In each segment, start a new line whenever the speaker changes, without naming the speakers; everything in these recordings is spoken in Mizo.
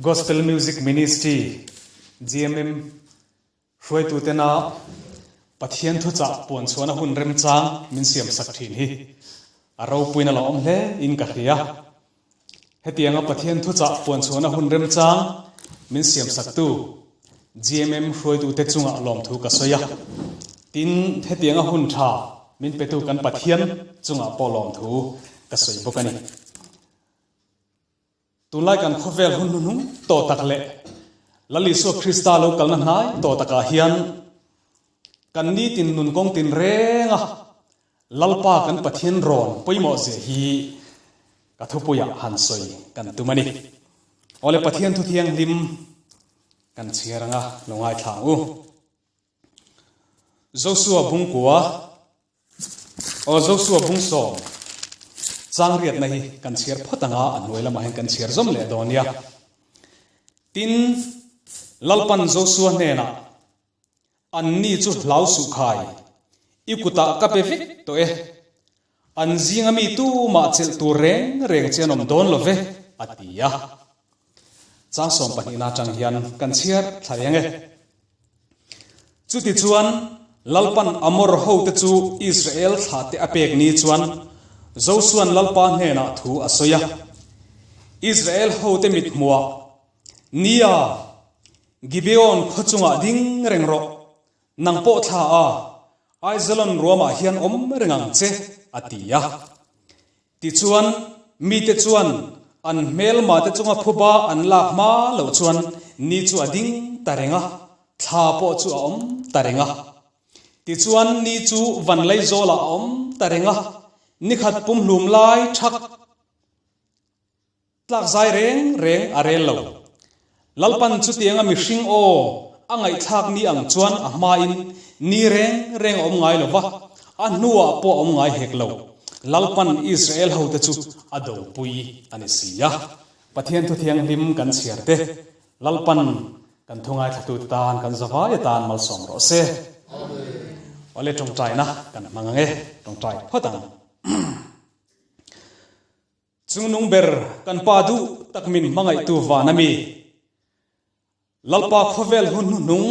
Gospel Music Ministry, GMM, hruaitutena Pathian thuchah puanchhuahna hun remchang min siamsak thin hi a ropuina lo awm hle in ka hria. Hetianga Pathian thuchah puanchhuahna hun remchang min siamsaktu GMM hruaitute chungah lawmthu ka sawi a. Tin, hetianga hun tha min petu kan Pathian chungah pawh lawmthu ka sawi bawk a ni. Tunlai kan khawvel hun hnuhnung tawh tak leh Lal Isua Krista lo kalna hnai tawh takah hian kan nitin nun kawng tin renga Lalpa kan Pathian rawn pawimawh zia hi ka thupuiah han sawi kan tum a ni. Awle Pathian thu thianghlim kan chhiar anga lo ngaithla ang u. Josua bungkua Aw Josua bungsawm chang riatna hi kan chhiar phawt anga a hnuai lamah hian kan chhiar zawm leh dawn nia. Tin, Lalpan Josua hnenah, Anni chu hlau suh khai, i kutah ka pe vek tawh e. An zinga mi tumah chelh tur reng reng che an awm dawn lo ve, a ti a. Chang sawmpahnihna atang hian kan chhiar thla eng e. Chutichuan, Lalpan Amor hote chu Israel thlahte a pek ni chuan Josuan Lalpa hnenah thu a sawi a, Israel hote mithmuah, Nia, Gibeon khaw chungah ding reng rawh, Nang pawh thla a, Aijalon ruamah hian awm reng ang che, a ti a. Tichuan, mite chuan an hmelmate chunga phuba an lak hma loh chuan ni chu a ding ta reng a, thla pawh chu a awm ta reng a. Tichuan, ni chu van leizawlah a awm ta reng a, nikhat pumhlum lai thak Tlak zai reng reng a rel lo. Lalpan chutianga mihring aw a ngaihthlak ni ang chuan a hmain ni reng reng a awm ngai lo va, a hnuah pawh a awm ngai hek lo. Lalpan Israel hote chu a dopui a ni si a. Pathian thu thianghlim kan chhiar te, Lalpan kan thu ngaithlatute tan kan zavai atan malsawm rawh se. Awle tawngtaina kan hmang ang e, tawngtai phawt ang. Chungnung ber kan Pa duh tak min hmangaihtu van a mi. Lalpa khawvel hun hnuhnung,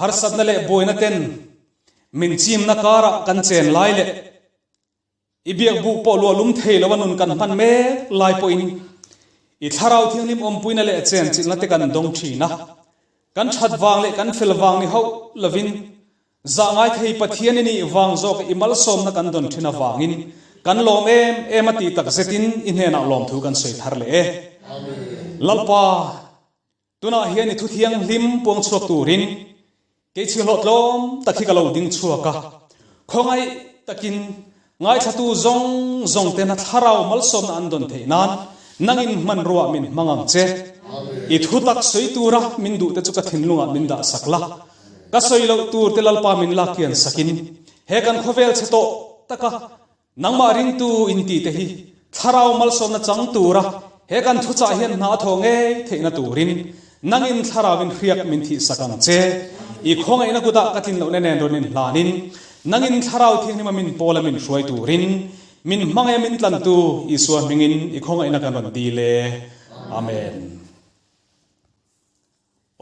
harsatna leh buaina ten min chimna karah kan chen lai leh i biakbuh pawh luah lum thei lo a nun kan hman mek lai pawhin i Thlarau Thianghlim awmpuina leh chenchilhna te kan dawng thin a. Kan that vang leh kan fel vang ni hauh lovin Zah ngai thei Pathian i nih vang zawk i malsawmna kan dawn thin avangin kan lawm em em a tih tak zetin i hnenah lawmthu kan sawi thar leh e. Lalpa, tunah hian i thu thianghlim puang chhuak turin kei chhihlawh tlawm tak hi ka lo ding chhuak a, khawngaih takin ngaithlatu zawng zawng tena thlarau malsawmna an dawn theih nan nangin hmanruah min hmang ang che. I thu tak sawi tura min duhte chu ka thinlungah min dah sak la. Ka sawi loh tur te Lalpa min lak kian sakin he kan khawvel chhe tawh taka nangmah ringtu inti te hi thlarau malsawmna chang tura he kan thuchah hian hna a thawh ngei theihna turin nangin thlarauin hriak min thih sak ang che. I khawngaihna kutah ka tlin lohna nen rawn inhlanin nangin thlarau thianghlima min pawla min hruai turin min hmangaih a min tlantu Isua hmingin i khawngaihna kan rawn dil e. Amen.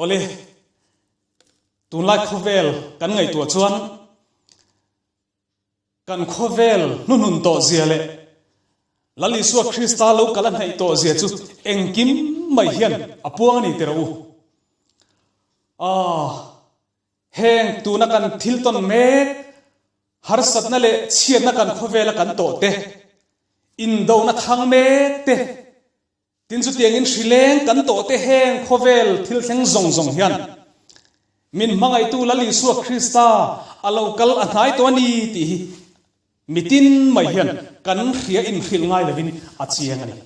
Awle, tunlai khawvel kan ngaihtuah chuan kan khawvel hnuhnun tawh zia leh Lal Isua Krista lo kal a hnaih tawh zia chu engkim mai hian a puang a ni tirh u. Ah, heng tuna kan thil tawn mek harsatna leh chhiatna kan khawvela kan tawh te, indona thang mek te, Tin chutiangin hrileng kan tawhte heng khawvel thil thleng zawng zawng hian min hmangaihtu Lal Isua Krista a lo kal a hnai tawh a ni tih hi mitin mai hian kan hria inhrilh ngai lovin a chiang a ni.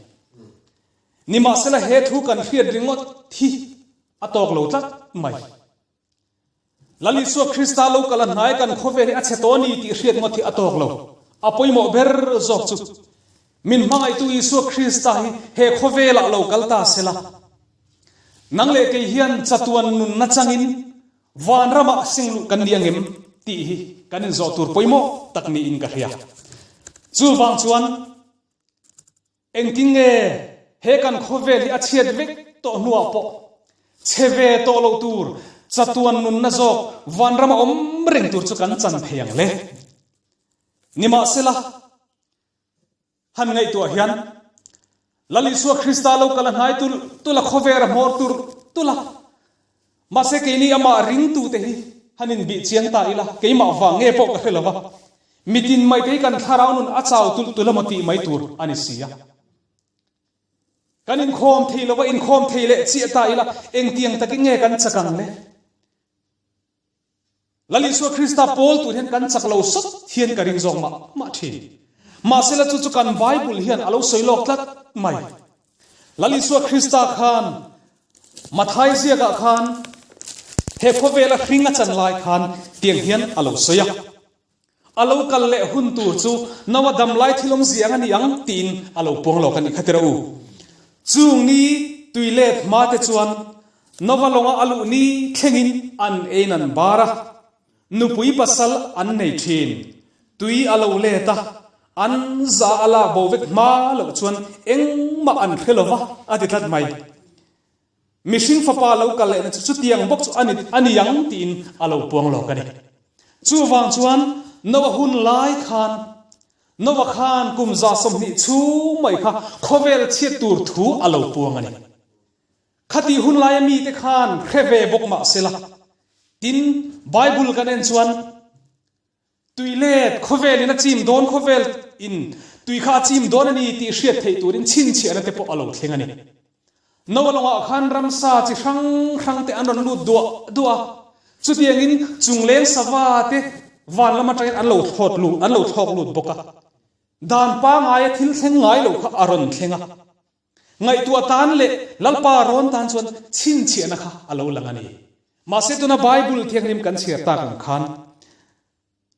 Nimahsela he thu kan hriat ringawt hi a tawk lo tlat mai. Lal Isua Krista lo kal a hnai kan khawvel hi a chhe tawh a ni tih hriat ngawt hi a tawk lo. A pawimawh ber zawk chu min hmangaihtu Isua Krista hi he khawvelah lo kal ta se la. Nang leh kei hian chatuan nunna changin vanramah singluh kan ni angem tih hi kan inzawh tur pawimawh tak niin ka hria. Chuvang chuan engtin nge he kan khawvel hi a chhiat vek? tawh hnuah pawh chhe ve tawh loh tur chatuan nunna zawk vanrama awm reng tur chu kan chan thei ang le. Nimahsela, Han ngaihtuah hian Lal Isua Krista lo kal a hnai tulh tulh a, khawver a hmawr turh tulh a. Mahse keini amah ringtute hi han inbih chiang ta ila, keimah vang nge pawh ka hre lo va, mitin mai te hi kan thlarau nun a chau tulh tulh emaw tih mai tur a ni si a. Kan inkhawm thei lo va, inkhawm thei leh chiah ta ila, engtiang takin nge kan chak ang le? Lal Isua Krista pawl tur hian kan chak lo sawt hian ka ring zawk mah mah thin. Mahsela chu chu kan Bible hian a lo sawi lawk tlat mai. Lal Isua Krista khan Mathai ziakah khan he khawvela hring a chan lai khan tiang hian a lo sawi a. A lo kal leh hun tur chu Noa dam lai thil awm ziang a ni ang tiin a lo puang lawk a nih kha tirah u. Chung ni tui let hma te chuan Nova lawnga a luh ni thlengin an ein an bar a, nupui pasal an nei thin. Tui a lo let a, an za a lak bo vek hma loh chuan engmah an hre lo va a ti tlat mai. Mihring fapa lo kal lehna chu chutiang bawk chu a ni a ni ang tiin a lo puang lawk a ni. Chuvang chuan Noa hun lai khan Noa khan kum 120 chhung mai kha khawvel chhiat tur thu a lo puang a ni. Khatih hun laia mite khan hre ve bawk mah sela. Tin, Bible kan en chuan Tui let khawvel in a chim dawn khawvel in tui kha a chim dawn a ni tih hriat theih turin chhinchhiahna te pawh a lo thleng a ni. Noa lawngah khan ramsa chi hrang hrang te an rawn lut duah duah a, chutiangin chungleng sava te van lam atangin an lo thlawt lut an lo thlawk lut bawk a. Dan pangaia thil thleng ngai lo kha a rawn thleng a. Ngaihtuah tan leh Lalpa rawn tan chuan chhinchhiahna kha a lo lang a ni. Mahse tuna Bible thianghlim kan chhiar tak ang khan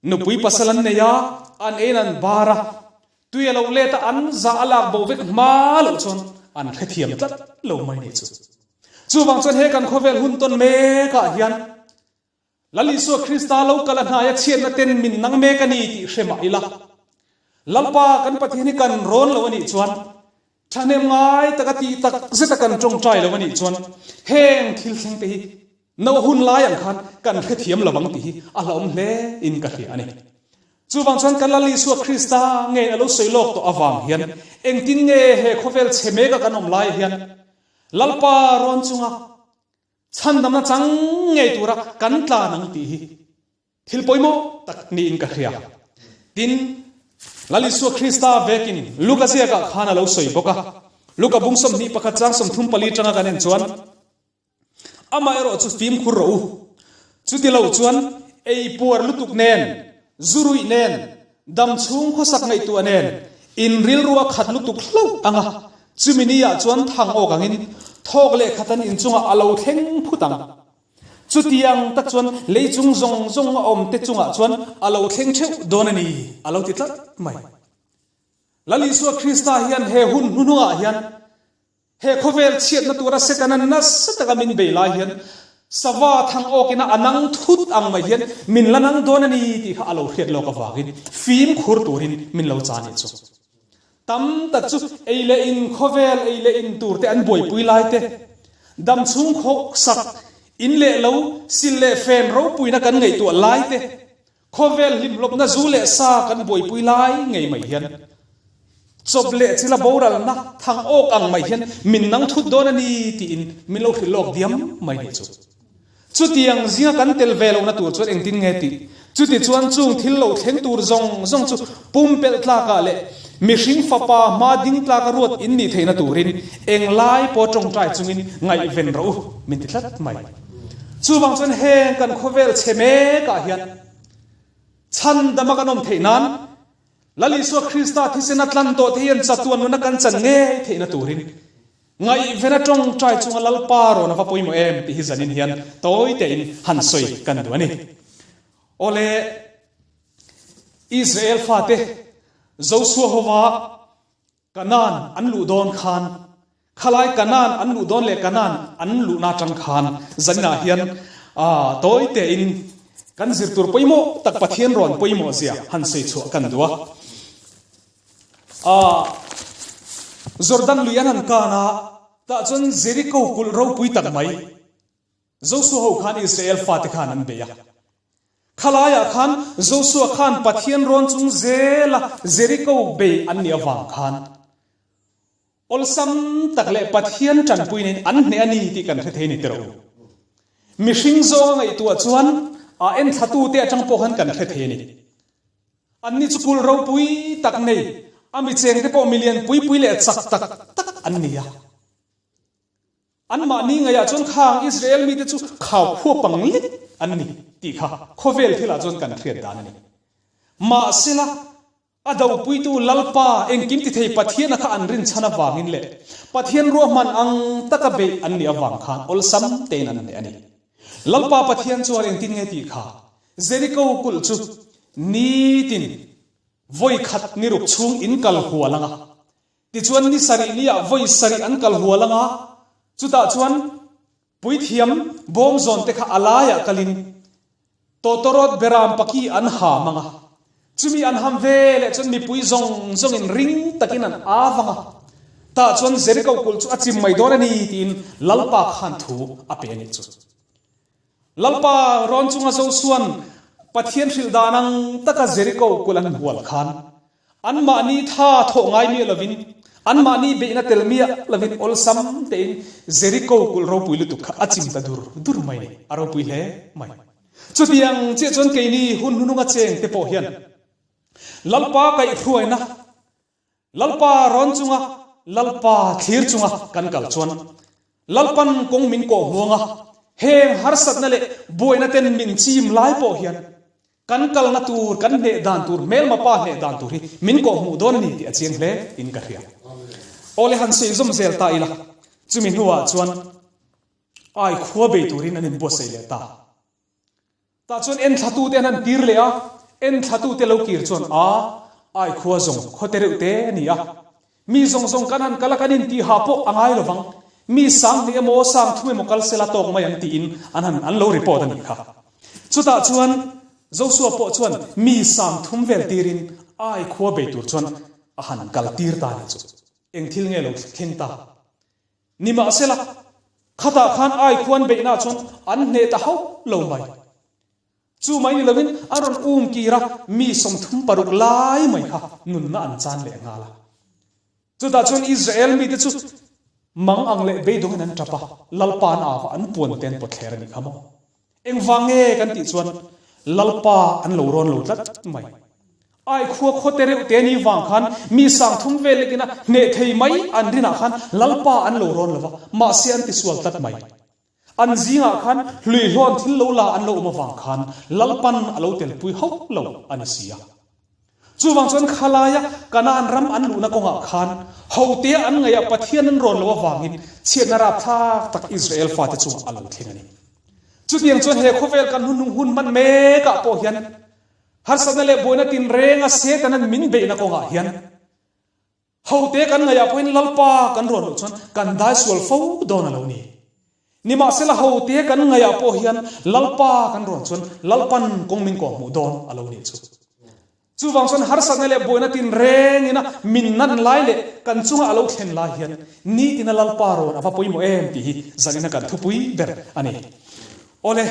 nupui pasal an nei a, an ein an bar a, tui a lo let a, an zah a lak bo vek hma loh chuan an hrethiam tlat lo mai ni chu. Chuvang chuan he kan khawvel hun tawn mekah hian Lal Isua Krista lo kal a hnaia chhiatna ten min nang mek a ni tih hre mah ila, Lalpa kan Pathian hi kan rawn lo a nih chuan, thahnem ngai taka tih tak zeta kan tawngtai lo a nih chuan heng thil thleng te hi no hun lai ang khan kan hrethiam lo ang tih hi a hlauhawm hle in ka hria a ni. Chuvang chuan kan Lal Isua Krista ngei a lo sawi lawk tawh avang hian engtin nge he khawvel chhe meka kan awm lai hian Lalpa rawn chunga Chhandamna chang ngei tura kan tlan ang tih hi thil pawimawh tak niin ka hria. Tin, Lal Isua Krista vekin Luka ziakah khan a lo sawi bawk a. Luka bung 21 chang 34 tanga kan en chuan, Amah erawh chu fimkhur rawh u. Chuti lo chuan ei puar lutuk nen, zu ruih nen, Dam chhung khawsak ngaihtuah nen in rilru a khat lutuk hlauh ang a, chumi ni ah chuan thang awk angin thawk leh khat an inchungah a lo thleng phut ang. Chutiang tak chuan lei chung zawng zawng a awm te chungah chuan a lo thleng theuh dawn a ni, a lo ti tlat mai. Lal Isua Krista hian he hun hnuhnungah hian He khawvel chhiatna tura Setana nasa taka min bei lai hian sava thang awkina a nang thut ang mai hian min la nang dawn a ni tih kha a lo hriat lawk avangin fimkhur turin min lo cha nih chu. Tam tak chu ei leh in khawvel ei leh in tur te an buaipui lai te, dam chhung khawksak, in leh lo, sil leh fen ropuina kan ngaihtuah lai te, Khawvel hlimhlawpna zu leh sa kan buaipui lai ngei mai hian chawp leh chila boralna thang awk ang mai hian min nang thut dawn a ni tiin min lo hrilh lawk diam mai nih chu. Chutiang zinga kan tel ve lohna tur chuan engtin nge tih? Chuti chuan chung thil lo thleng tur zawng zawng chu pumpelh tlakah leh mihring fapa hma ding tlaka ruat in nih theihna turin englai pawh tawngtai chungin ngaihven rawh u min ti tlat mai. Chuvang chuan heng kan khawvel chhe mekah hian chhandama kan awm theih nan Lal Isua Krista thisen a tlan tawh te hian chatuan nuna kan chan ngei theihna turin ngaihven a tawngtai chunga Lalpa rawn a va pawimawh em tih hi zanin hian tawi tein han sawi kan duh a ni. Awle Israel fate Josua hova Kanaan an luh dawn khan, khalai Kanaan an luh dawn leh Kanaan an luhna atang khan zaninah hian tawi tein kan zir tur pawimawh tak Pathian rawn pawimawh zia han sawi chhuah kan duh a. Jordan lui an han kan a. Tah chuan Jeriko kulh ropui tak mai Josua ho khan Israel fate khan an bei a. Khalaiah khan Josua khan Pathian rawn chung zela Jeriko bei an nih avang khan awlsam tak leh Pathian tanpuinin an hneh a ni tih kan hre thei ni tiraw u. Mihring zawnga ngaihtuah chuan a enthlatute atang pawh khan kan hre thei a ni. Anni chu kulh ropui tak nei, a mi chengte pawh milian pui pui leh chak tak tak an ni a. Anmahni ngaihah chuan khang Israel mite chu khau khua pang lek an ni tih kha khawvel thilah chuan kan hriat dan a ni. Mahsela, a dopuitu Lalpa engkim ti thei Pathiana kha an rinchhan avangin leh Pathian ruahman ang taka beih an nih avang khan awlsam tein an hneh a ni. Lalpa Pathian chuan engtin nge tih kha Jeriko kulh chu nitin vawi khat ni ruk chhung in kal hual ang a, Tichuan ni sarih niah vawi sarih an kal hual anga, chutah chuan puithiam bawm zawn te kha a laiah kalin tawtawrawt beram paki an ham anga, chumi an ham ve leh chuan mipui zawng zawngin ring takin an av anga, tah chuan Jeriko kulh chu a chim mai dawn a ni tiin Lalpa khan thu a pe a nih chu. Lalpa rawn chunga Josua'n Pathian hrilh dan ang taka Jeriko kulh an hual khan, anmahni tha thawh ngai miah lovin, anmahni beihna tel miah lovin awlsam tein Jeriko kulh ropui lutuk kha a chim ta dur dur mai ni. A ropui hle mai. Chutiang chiah chuan keini hun hnununga chengte pawh hian Lalpa kaihhruaina, Lalpa rawn chunga, Lalpa thlir chunga kan kal chuan Lalpan kawng min kawh hmuang a, heng harsatna leh buaina ten min chim lai pawh hian kan kalna tur, kan hneh dan tur, hmelma pa hneh dan tur hi min kawh hmuh dawn a ni tih a chiang hle in ka hria. Awle han sawi zawm zel ta ila, chumi hnuah chuan ai khua bei turin an inbuatsaih leh ta. Tah chuan enthlatute an han tir leh a, enthlatute lo kir chuan a, ai khua zawng khaw te reuh te a ni a. Mi zawng zawng kan han kal a, kan intihah pawh a ngai lovang. Mi sang hnih emaw sang thum emaw kal sela tawk mai ang tiin an han an lo report a nih kha. Chutah chuan Joshua pawh chuan mi sang thum vel tirin ai khua bei tur chuan a han kal tir ta a nih chu. Eng thil nge lo thleng ta? Nimahsela, khatah khan ai khuan beihna chuan an hneh ta hauh lo mai. Chu mai ni lovin an rawn um kir a, mi 36 lai mai kha nunna an chan leh nghal a. Chutah chuan Israel mite chu mang ang leh beidawngin an tap a, Lalpa an ava an puan te an pawt thler a nih kha maw? Engvang nge kan tih chuan Lalpa an lo rawn lo tlat mai. Ai khua khaw te reuh te ni vang khan mi 30 vel lekin a hneh thei mai an rinah khan Lalpa an lo rawn lo va, mahse an tisual tlat mai. An zingah khan hluihlawn thil lo la an lo awm avang khan Lalpan a lo telpui hauh lo a ni si a. Chuvang chuan khalaia Kanaan ram an luhna kawngah khan hotea an ngaihah Pathian an rawn lo avangin chhiatna rapthlak tak Israel fate chungah a lo thleng a ni. Chutiang chuan he khawvel kan hun hun hman mekah pawh hian harsatna leh buaina tinrenga Setanan min beihna kawngah hian Hote kan ngaihah pawhin Lalpa kan rawn loh chuan kan dai sual fo dawn a lo ni. Nimahsela hote kan ngaihah pawh hian Lalpa kan rawn chuan Lalpan kawng min kawh hmuh dawn a lo nih chu. Chuvang chuan harsatna leh buaina tinrengina min nan lai leh kan chunga a lo thlen lai hian nitina Lalpa rawn a va pawimawh em tih hi zanina kan thupui ber a ni. Awle,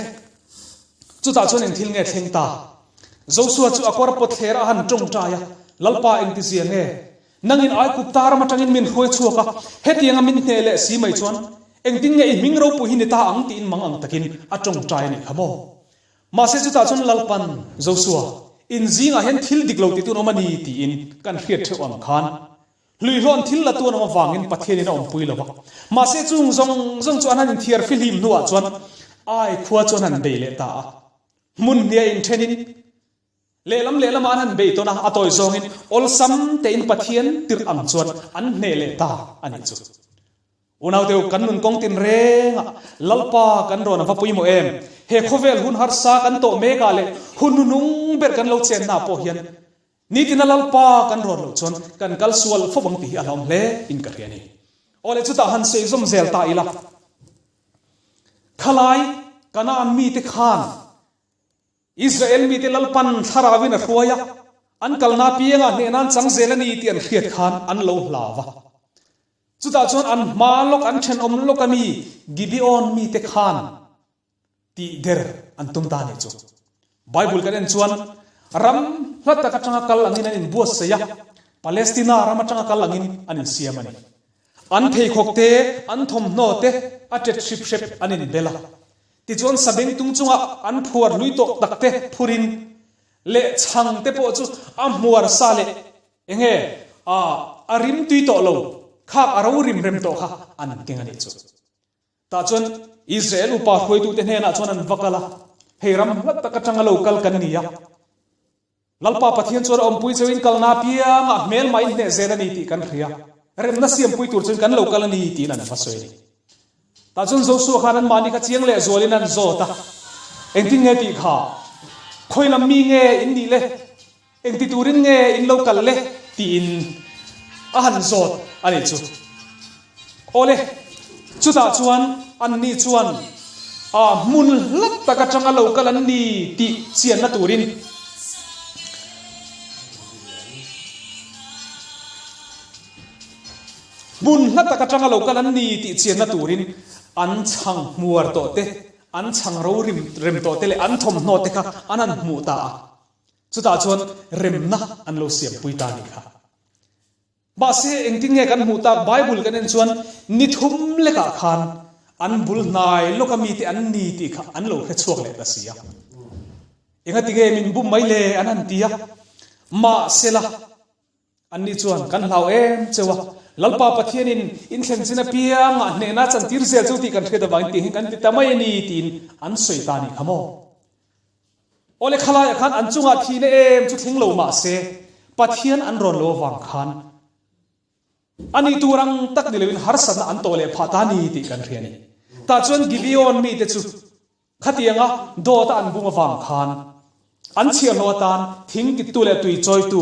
chutah chuan engthil nge thleng ta? Joshua chu a kawr pawt thler a han tawngtai a, Lalpa engtizia nge? Nangin Aigupta ram atangin min hruai chhuak a, hetianga min hneh leh si mai chuan engtin nge i hming ropui hi ni ta ang tiin mang ang takin a tawngtai a nih kha maw? Mahse chutah chuan Lalpan, Joshua, in zingah hian thil dik lo titun awm a ni tiin kan hriat theuh ang khan hluihlawn thil la tuan awm avangin Pathianin a awmpui lo va. Mahse chung zawng zawng chu an han inthiar fihlim hnuah chuan Ai khua chu an han bei leh ta a. Hmun hnia inthenin lehlam lehlamah an han bei tawn a, a tawi zawngin awlsam tein Pathian tirh ang chuan an hneh leh ta a nih chu. Unauteu, kan nun kawng tinrengah Lalpa kan rawn a va pawimawh em? He khawvel hun harsa kan tawh mekah leh hun hnuhnung ber kan lo chennaah pawh hian nitina Lalpa kan rawn loh chuan kan kal sual fo ang tih hi a hlauhawm hle in ka hria a ni. Awle chutah han sawi zawm zel ta ila. Khalai Kanaan mite khan Israel mite Lalpan thlarauin a hruai a, an kalna piangah hnehna an chang zel a ni tih an hriat khan an lo hlau va. Chutah chuan an hma lawk, an thenawm lawk a mi Gibeon mite khan tih der an tum ta a nih chu. Bible kan en chuan ram hla tak atanga kal angin an inbuatsaih a, Palestina ram atanga kal angin an insiam a ni. An pheikhawk te, an thawmhnaw te a tet hrip hrep an inbel a. Tichuan sabengtung chungah an phuar hlui tawh tak te phurin leh chhang te pawh chu a hmuar sa leh enge a a rim tui tawh lo khak a ro rim rem tawh kha an keng a nih chu. Tah chuan Israel upa hruaitute hnenah chuan an va kal a, Hei ram hla tak atanga lo kal kan ni a, Lalpa Pathian chuan a awmpui chauhin kalna apiangah hmelmah in hneh zel a ni tih kan hria, remna siampui tur chuan kan lo kal a ni tiin an va sawi a ni. Tah chuan Joshua khan anmahni kha chiang leh zualin an zawt a, Engtin nge tih kha? Khawi lam mi nge in nih le? Engti turin nge in lo kal le? tiin a han zawt a nih chu. Awle, chutah chuan anni chuan a hmun hla tak atanga lo kal an ni tih chianna turin hmun hla tak atanga lo kal an ni tih chianna turin an chhang hmuar tawh te, an chhang ro rim rem tawh te leh an thawmhnaw te kha an han hmuh ta a. Chutah chuan remna an lo siampui ta a nih kha. Mahse, engtin nge kan hmuh tak? Bible kan en chuan ni thum lekah khan an bul hnai lawka mite an ni tih kha an lo hre chhuak leh ta si a. Engati nge min bum mai le an han ti a. Mahsela, Anni chuan, Kan hlau em cheu a, Lalpa Pathianin in thlen chin apiangah hnehna chantir zel chu tih kan hriat avangin tih hi kan ti ta mai a ni, tiin an sawi ta a nih kha maw? Awle khalaiah khan an chungah thihna em chu thleng lo mah se, Pathian an rawn lo avang khan a nih tur ang tak ni loin harsatna an tawh leh phah ta a ni tih kan hria a ni. Tah chuan Gibeon mite chu Khatianga dawta an bung avang khan an chhiahhlawh atan thing kittu leh tui chawitu,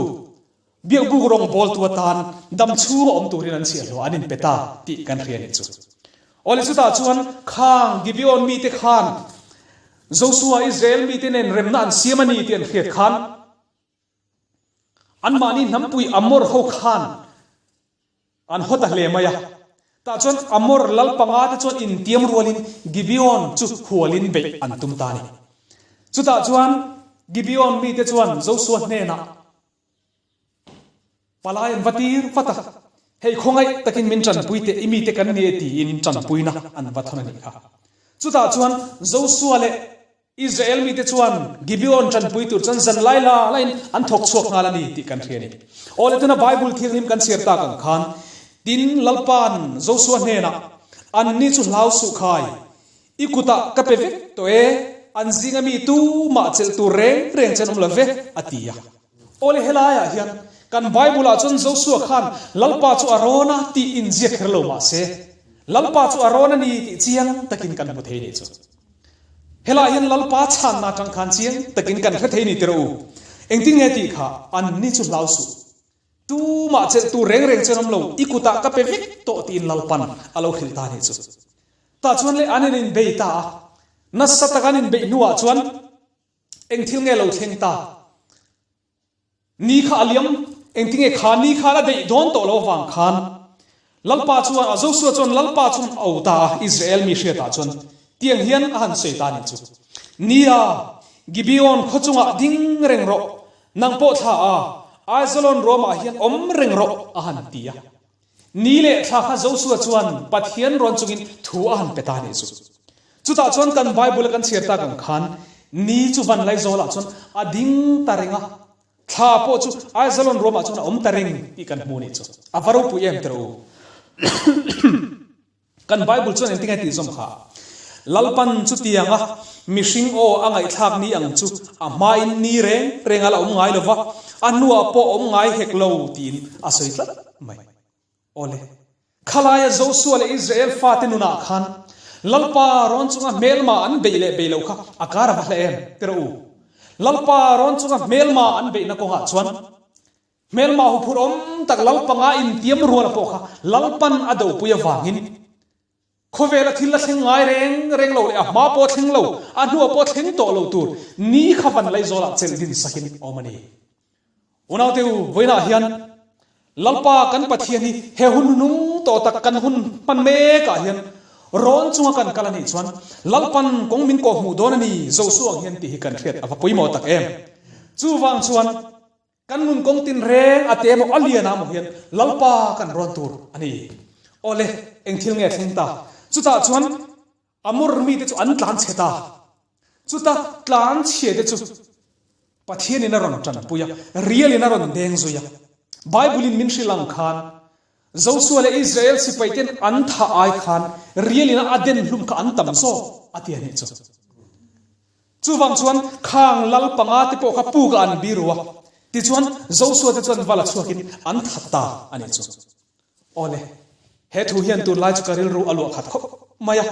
biakbuk rawng bawltu atan dam chhunga awm turin an chhiahhlawh an inpe ta tih kan hria nih chu. Awle chutah chuan khang Gibeon mite khan Joshua Israel mite nen remna an siam a ni tih an hriat khan anmahni hnampui Amor ho khan An haw ta hle mai a. Tah chuan Amor lal panga te chuan intiam rualin Gibeon chu hualin beih an tum ta a ni. Chutah chuan Gibeon mite chuan Joshua hnenah palai an va tir vat a, Hei khawngaih takin min tanpui teh, i mite kan ni e tiin tanpuina an va thawn a nih kha. Chutah chuan Joshua leh Israel mite chuan Gibeon ṭanpui tur chuan zan lai la laiin an thawk chhuak nghal a ni tih kan hria a ni. Awle tuna Bible thianghlim kan chhiar tak ang khan, Tin, Lalpa'n Josua hnenah, Anni chu hlau suh khai, i kutah ka pe vek tawh e, an zinga mi tumah chelh tur reng reng che an awm lo ve, a ti a. Awle helaiah hian kan Bible-ah chuan Josua khan Lalpa chu a rawn a tih inziak kher lo mah se, Lalpa chu a rawn a ni tih chiang takin kan hmu thei a nih chu. Helaiah hian Lalpa chhanna atang khan chiang takin kan hre thei ni tirh u. Engtin nge tih kha anni chu hlau suh. Tumah chelh tur reng reng chu an awm lo, i kutah ka pe vek tawh tiin Lalpan a lo hrilh ta nih chu. Tah chuan leh an in inbei ta a, nasa taka an inbeih hnuah chuan eng thil nge lo thleng ta? Ni kha a liam, engtinge kha ni khan a deih dawn tawh lo avang khan Lalpa chuan, a Joshua chuan Lalpa chuan a au ta a, Israel mi hriatah chuan tiang hian a han sawi ta a nih chu. Nia, Gibeon khaw chungah ding reng rawh, nang pawh thla a, Aijalon ruamah hian awm reng rawh a han ti a. Ni leh thla kha Joshua chuan Pathian rawn chungin thu a han pe ta a nih chu. Chutah chuan kan Bible a kan chhiar tak ang khan ni chu van Laizawlah chuan a ding ta reng a, thla pawh chu Aijalon ruamah chuan a awm ta reng tih kan hmu a nih chu. A va ropui em tiraw u. Kan Bible chuan engtin nge tih zawm kha? Lalpan chutianga mihring aw a ngaihthlak ni ang chu a hmain ni reng reng a la awm ngai lo va, a hnuah pawh awm ngai hek lo tiin a sawi tlat mai. Awle, khalaia Joshua leh Israel fate nunah khan Lalpa rawn chunga hmelma an beih leh beih loh kha a kar a va hla em? Ti rawh u. Lalpa rawn chunga hmelma an beihna kawngah chuan Hmelma huphurh awm tak Lalpanga intiam ruala pawh kha Lalpan a dopui avangin khawvela thil a thleng ngai reng reng lo leh a hma pawh a thleng lo, a hnuah pawh a thleng tawh lo tur ni kha van Laizawlah chelh din sakin awm a ni. Unaute u, vawiinah hian. Lalpa kan Pathian hi he hun hnung tawh tak kan hun hman mek ah hian rawn chunga kan kal a nih chuan Lalpan kawng min kawh hmuh dawn a ni Joshua ang hian tih hi kan hriat a va pawimawh tak em. Chuvang chuan kan nun kawng tinreng a te emaw a lian ah maw hian Lalpa kan rawn tur a ni. Awle, eng thil nge thleng ta? Chutah chuan Amor mite chu an tlan chhe ta. Chuta tlan chhia te chu Pathianin a rawn tanpui a, rialin a rawn deng zui a. Bible-in min hrilh ang khan, Josua leh Israel sipaiten an thah ai khan rialin a den hlum kha an tam zawk a ti a nih chu. Chuvang chuan khang lal panga te pawh kha pukah an biru a, tichuan Josua te chuan va la chhuakin an that ta a nih chu. Awle, he thu hian tunlai chu ka rilru a luah khat khawp mai a.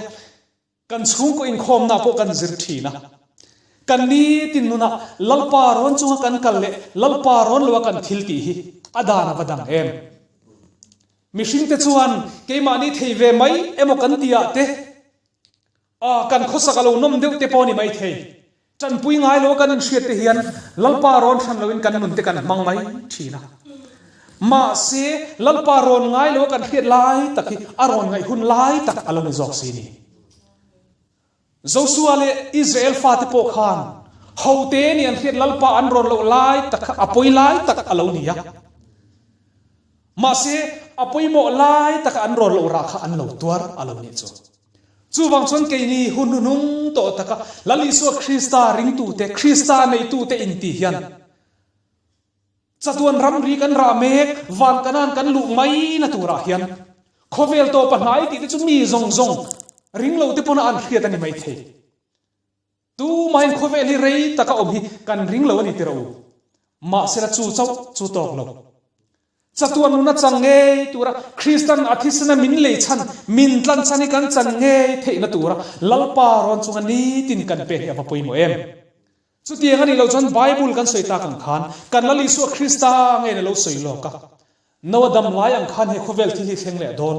Kan chhungkaw inkhawmna pawh kan zir thin a. Kan nitin nunah Lalpa rawn chunga kan kal leh Lalpa rawn loa kan thil tih hi a dan a va dang em? Mihringte chuan keimahni thei ve mai emaw kan tih ah te, A, kan khawsak a lo nawm deuh te pawh a ni mai thei. Tanpui ngai lo a kan inhriat te hian Lalpa rawn hran loin kan nun te kan hmang mai thin a. Mahse, Lalpa rawn ngai lo a kan hriat lai tak hi a rawn ngaih hun lai tak a lo ni zawk si ni. Josua leh Israel fate pawh khan hote nih an hriat Lalpa an rawn loh lai tak kha a pawi lai tak a lo ni a. Mahse, a pawimawh lai taka an rawn loh rah kha an lo tuar a lo nih chu. Chuvang chuan keini hun hnuhnung tawh taka Lal Isua Krista ringtute, Krista neitute inti hian chatuan ramri kan rah mek, van kanan kan luh mai na turah hian khawvel tawpa hnai tih te chu mi zawng zawng ringlote pawna an hriat a ni maithei. Tumahin khawvel hi rei taka awm hi kan ring lo a ni tirh u. Mahsela chu chauh chu tawk lo. Chatuan nuna chang ngei tura Kristan a thisena min lei chhan, min tlan chhan hi kan chan ngei theihna tura Lalpa rawn chunga nitin kan pek hi a va pawimawh em? Chutiang a nih loh chuan Bible kan sawi tak ang khan kan Lal Isua Krista ngeiin a lo sawi lawk a. Noa dam lai ang khan he khawvel thil hi thleng leh dawn.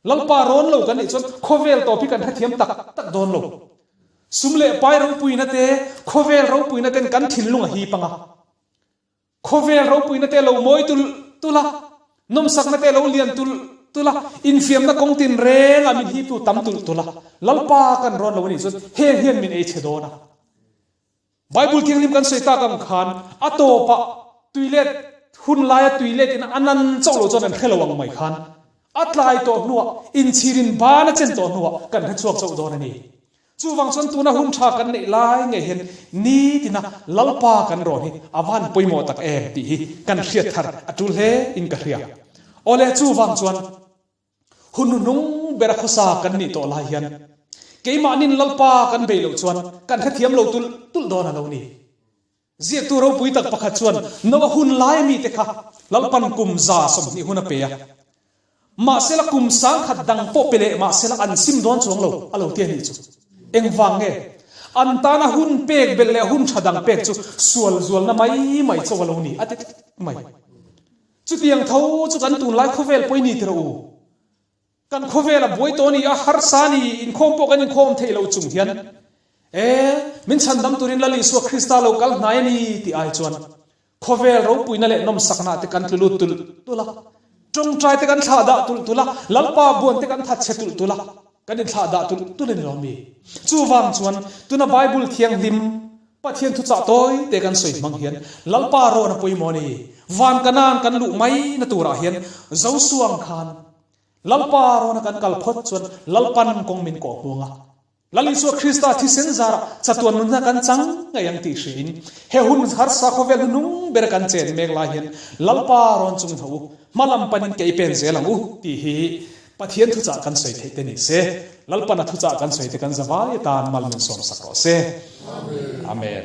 Lalpa rawn lo kan nih chuan khawvel tawp hi kan hrethiam tak tak dawn lo. Sum leh pai ropuina te, khawvel ropuina ten kan thinlung a hip ang a. Khawvel ropuina te lo mawi tulh tulh a, nawmsakna te lo lian tulh tulh a, infiamna kawng tinreng ah min hiptu tam tulh tulh a. Lalpa kan rawn lo a nih chuan heng hian min ei chhe dawn a. Bible Thianghlim kan sawi tak ang khan a tawpah tuilet hun laia tuilet in a nan chauh lo chuan an hre lo ang mai khan a tlai tawh hnuah inchhirin ban a chen tawh hnuah kan hre chhuak chauh dawn a ni. Chuvang chuan tuna hun tha kan neih lai ngei hian nitina Lalpa kan rawn hi a van pawimawh tak em tih hi kan hriat thar a tul hle in ka hria. Awle chuvang chuan Hun hnuhnung bera khawsa kan nih tawh lai hian keimahnin Lalpa kan bei loh chuan kan hrethiam lo tulh tulh dawn a lo ni. Ziaktu ropui tak pakhat chuan Noa hun lai mite kha Lalpan kum 120 hun a pe a. Mahsela kum sangkhat dang pawh pe leh mahsela an sim dawn chuang lo a lo ti a nih chu. Engvang nge? An tana hun pek belh leh hun tha dang pek chu sual zualna mai mai chauh a lo ni a ti tlat mai. Chutiang tho chu kan tunlai khawvel pawh i ni tirh u. Kan khawvel a buai tawh a ni a, harsa a ni, inkhawm pawh kan inkhawm theih loh chung hian e, min chhandam turin Lal Isua Krista lo kal hnai a ni tih ai chuan khawvel ropuina leh nawmsakna te kan tlu lut tulh tulh a, tawngtai te kan thlah dah tulh tulh a, Lalpa buan te kan that chhe tulh tulh a, kan inthlah dah tulh tulh a ni lo mi. Chuvang chuan tuna Bible thianghlim Pathian thuchah tawi te kan sawi hmang hian Lalpa rawn a pawimawh a ni. Van Kanan kan luh mai na turah hian Joshua ang khan Lalpa rawn a kan kal phawt chuan Lalpan kawng min kawh hmuang a. Lal Isua Krista thisen zarah chatuan nunna kan chang ngei ang tih hriin he hun harsa khawvel hnunung bera kan chen mek lai hian Lalpa rawn chung in ho u, hmalam panin ke i pen zel ang u tih hi Pathian thuchah kan sawi theih te ni se, Lalpana thuchah kan sawi te kan zavai atan mal min sawmsak rawh se. Amen. Amen.